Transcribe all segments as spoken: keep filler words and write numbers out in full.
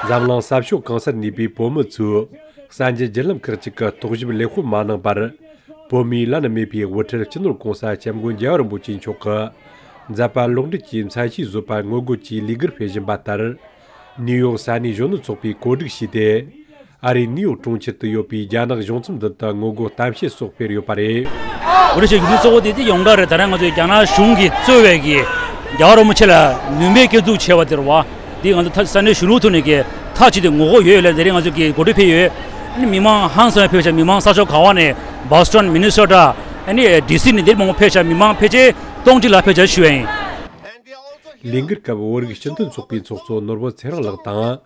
འཛམ་གླིང་ས་ཕྱོགས་གང་སར་གནས་པའི་བོད་མི་ཚོས་གསར་འགྱུར་བརྒྱུད་ལམ་ཁག་ཅིག་གི་རྟོག་ཞིབ་ལེགས་པོ་མ་གནང་བར། བོད་མིའི་བླ་ན་མེད་པའི་དབུ་ཁྲིད་སྤྱི་ནོར་༸གོང་ས་༸སྐྱབས་མགོན་རྒྱལ་བ་རིན་པོ་ཆེ་མཆོག་གི་མཛད་པ་ལོག་འགྲེལ་གྱི་མཚན་ཤས་བཟོ་བར་ངོ་རྒོལ་གྱིས་ལས་འགུལ་སྤེལ་བཞིན་པ་ལྟར། ནིའུ་ཡོག་ས་གནས་གཞོན་ནུ་ཚོགས་པས་གོ་སྒྲིག་བྱས་ཏེ། ཨ་རིའི་ནིའུ་ཡོག་གྲོང་ཁྱེར་དུ་ཡོད་པའི་རྒྱ་ནག་གཞུང་ཚབ་མདུན་དུ་ངོ་རྒོལ་གཏམ་བཤད་སོགས་སྤེལ་ཡོད་པ་རེད། འོ་རེ་ཞིག་ཡུལ་གཙོ་བོ་དེ་དེ་ཡོངས་གྲགས་རེད། ད་རེས་ང་ཚོའི་རྒྱ་ནག་གཞུང་གིས་གཙོས་པའི་གི་རྒྱལ་བ་རིན་པོ་ཆེ་ལ་མུན་པའི་སྐྱོན་འཛུགས་བྱས་པ་དེ་རེད་བ། འདི་ང་ཚོ་ད་ས་གནས་གཞོན་ནུ་ཐོག་ནས་གི་མཐའ་གཅིག་ཏུ་ངོ་རྒོལ་ཡོད་ལ། དེ་རིང་ང་ཚོ་གི་གོ་སྒྲིག་ཕེབས་ཡོད། ཨ་ནི་མི་མང་ཧང་སང་ཕེབས་ཤག་མི་མང་ས་ཕྱོགས་ག་བ་ནས་Boston Minnesota ཨ་ནི་D C ནས་འདིར་མང་པོ་ཕེབས་ཤག་མི་མང་ཕལ་ཆེར་སྟོང་གཅིག་ལ་ཕེབས་ཤག་ཞུ་ཡ་ཡིན། ལས་འགུལ་སྐབས་བོད་རིགས་སྤྱི་མཐུན་ཚོགས་པའི་ཚོགས་གཙོ་ནོར་བུ་ཚེ་རིང་ལགས་དང་།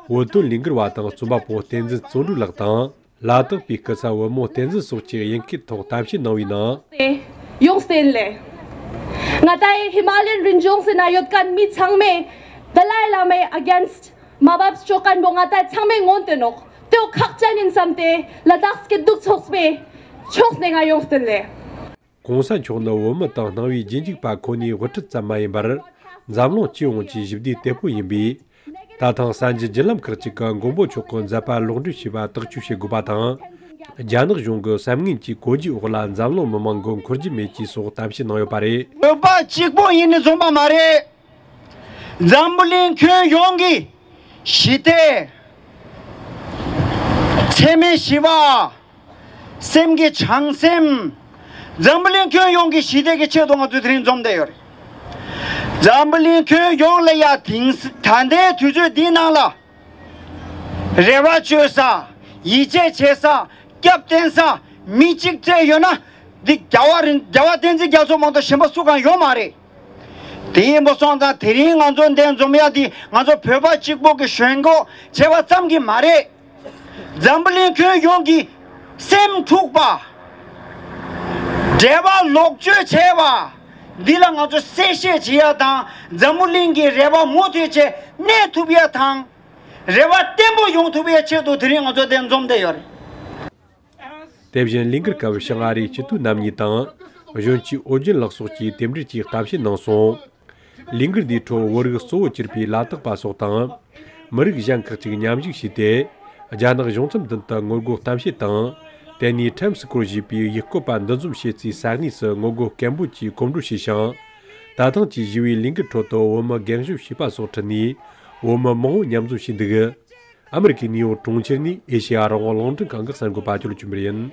བོད་དོན་ལས་འགུལ་བ་དང་རྩོམ་པ་པོ་བསྟན་འཛིན་བརྩོན་འགྲུས་ལགས་དང་། ལ་དྭགས་པའི་སྐུ་ཚབ་བུ་མོ་བསྟན་འཛིན་སོགས་ཀྱིས་དབྱིན་སྐད་ཐོག་གཏམ་བཤད་གནང་བའི་ནང་། ཡོངས་བསྟན་ལེ། ང་ཏའི་ཧི་མ་ལ་ཡན་རི་ལྗོངས་སུ་ན་ཡོད་མཁན་མི་ཚང་མས་དཱ་ལའི་བླ་མའི་against མ་བབས་ཆོག་མཁན་པོ་ང་ཏའི་ཚང་མས་ངོ་འདོན་ནོག་དེའོ་ཁག་ཅན་ཡིན་བསམ་སྟེ་ལ་དྭགས་སྐྱིད་སྡུག་ཚོགས་པའི་ཕྱོགས་ནས་ང་ཡོངས་བསྟན་ལེ། གོང་ས་མཆོག་ནི་བོད་མི་དང་སྣང་བའི་རྗེས་འཇུག་པ་ཁོ་ནའི་དབུ་ཁྲིད་ཙམ་མ་ཡིན་པར། འཛམ་གླིང་སྤྱི་ཡོངས་ཀྱི་ཞི་བདེའི་དེད་དཔོན་ཡིན་པས། ད་ཐེངས་གསར་འགྱུར་བརྒྱུད་ལམ་ཁག་ཅིག་གིས་མགོན་པོ་མཆོག་གི་མཛད་པ་ལོག་འགྲེལ་བྱས་པ་ཐག་གཅོད་བྱེད་དགོས་པ་དང་། རྒྱ་ནག་གཞུང་གི་བསམ་ངན་གྱི་གོ་རྒྱུའི་འོག་ལ་འཛམ་གླིང་མི་མང་མགོ་འཁོར་རྒྱུ་མེད་ཅེས་སོགས་གཏམ་བཤད་གནང་ཡོད་པ་རེད། བོད་པ་གཅིག་པོ་ཡིན་ནི་བཟོ་མ་མ་རེད། འཛམ་བུ་གླིང་ཁྱོན་ཡོངས་ཀྱི་ཞི་བདེ། འཚེ་མེད་ཞི་བ། སེམས་ཀྱི་བྱང་སེམས། འཛམ་བུ་གླིང་ཁྱོན་ཡོངས་ཀྱི་ཞི་བདེ་གི་ཆེད་དུ་ང་ཚོས་དེ་རིང་འཛོམས་བསྡད་ཡོད་རེད། འཛམ་བུ་གླིང་ཁྱོན་ཡོངས་ལ་ཡ་དེང་ས་ད་ལྟའི་དུས་ཚོད་འདིའི་ནང་ལ། རེ་བ་བཅོལ་ས། ཡིད་ཆེས་བྱེད་ས། སྐྱབས་བསྟེན་ས་མི་གཅིག་བཙལ་ཡོད་ན། འདི་རྒྱལ་བ་རིན་རྒྱལ་བ་བསྟན་འཛིན་རྒྱ་མཚོ་མ་གཏོགས་གཞན་པ་སུ་གང་ཡོད་མ་རེད། དེ་ཡིན་པ་སོང་ཙང་དེ་རིང་ང་ཚོ་འདིར་འཛོམས་ཡ་འདི་ང་ཚོ་བོད་པ་གཅིག་པོ་གི་ཞེན་ཁོག་བྱས་པ་ཙམ་གྱིས་མ་རེད། འཛམ་བུ་གླིང་ཁྱོན་ཡོངས་ཀྱི་སེམས་འཁྲུགས་པ། འབྲེལ་བ་ལོག་སྤྱོད་བྱས་པ། འདི་ལ་ང་ཚོ་གསལ་བཤད་བྱེད་ཡ་དང་། འཛམ་བུ་གླིང་གི་རེ་བ་མུ་མཐུད་བྱས་གནས་ཐུབ་ཡ་དང་། རེ་བ་བརྟན་པོ་ཡོང་ཐུབ་ཡ་ཆེད་དུ་དེ་རིང་ང་ཚོ་འདིར་འཛོམས་བསྡད་ཡོད་རེད། དེ་བཞིན་ལས་འགུལ་སྐབས་བྱང་ཨ་རིའི་སྤྱི་འཐུས་རྣམ་གཉིས་དང་གཞོན་སྐྱེས་ཨོ་རྒྱན་ལགས་སོགས་ཀྱིས་རྟེན་འབྲེལ་གྱི་གཏམ་བཤད་གནང་སོང་། ལས་འགུལ་འདིའི་ཁྲོད་བོད་རིགས་གཙོ་བོ་གྱུར་པའི་ལ་དྭགས་པ་སོགས་དང་། མི་རིགས་གཞན་ཁག་ཅིག་མཉམ་ཞུགས་བྱས་ཏེ། རྒྱ་ནག་གཞུང་ཚབ་མདུན་དུ་ངོ་རྒོལ་གཏམ་བཤད་དང་། དེ་ནས་ཁྲེམ་སི་ཀོར་ཞེས་པའི་ཡུལ་སྐོར་བ་འདུ་འཛོམས་བྱེད་སའི་ས་གནས་སུ་ངོ་རྒོལ་སྐད་འབོད་ཀྱིས་གོམ་བགྲོད་བྱས་ཤིང་། ད་ཐེངས་ཀྱི་ཞི་བའི་ལས་འགུལ་ཁྲོད་དུ་བོད་མི་རྒན་གཞོན་བྱིས་པ་སོགས་ཁྲིད་ནས་བོད་མི་མང་བོ་མཉམ་འཛོམས་བྱས་འདུག་ཨ་མི་རི་ཀའི་ནིའུ་ཡོག་གྲོང་ཁྱེར་ནས་ཨེ་ཤེ་ཡ་རང་དབང་རླུང་འཕྲིན་ཁང་གི་གསར་འགོད་པ་ཅོ་ལི་ཅུན་པར་ཡིན།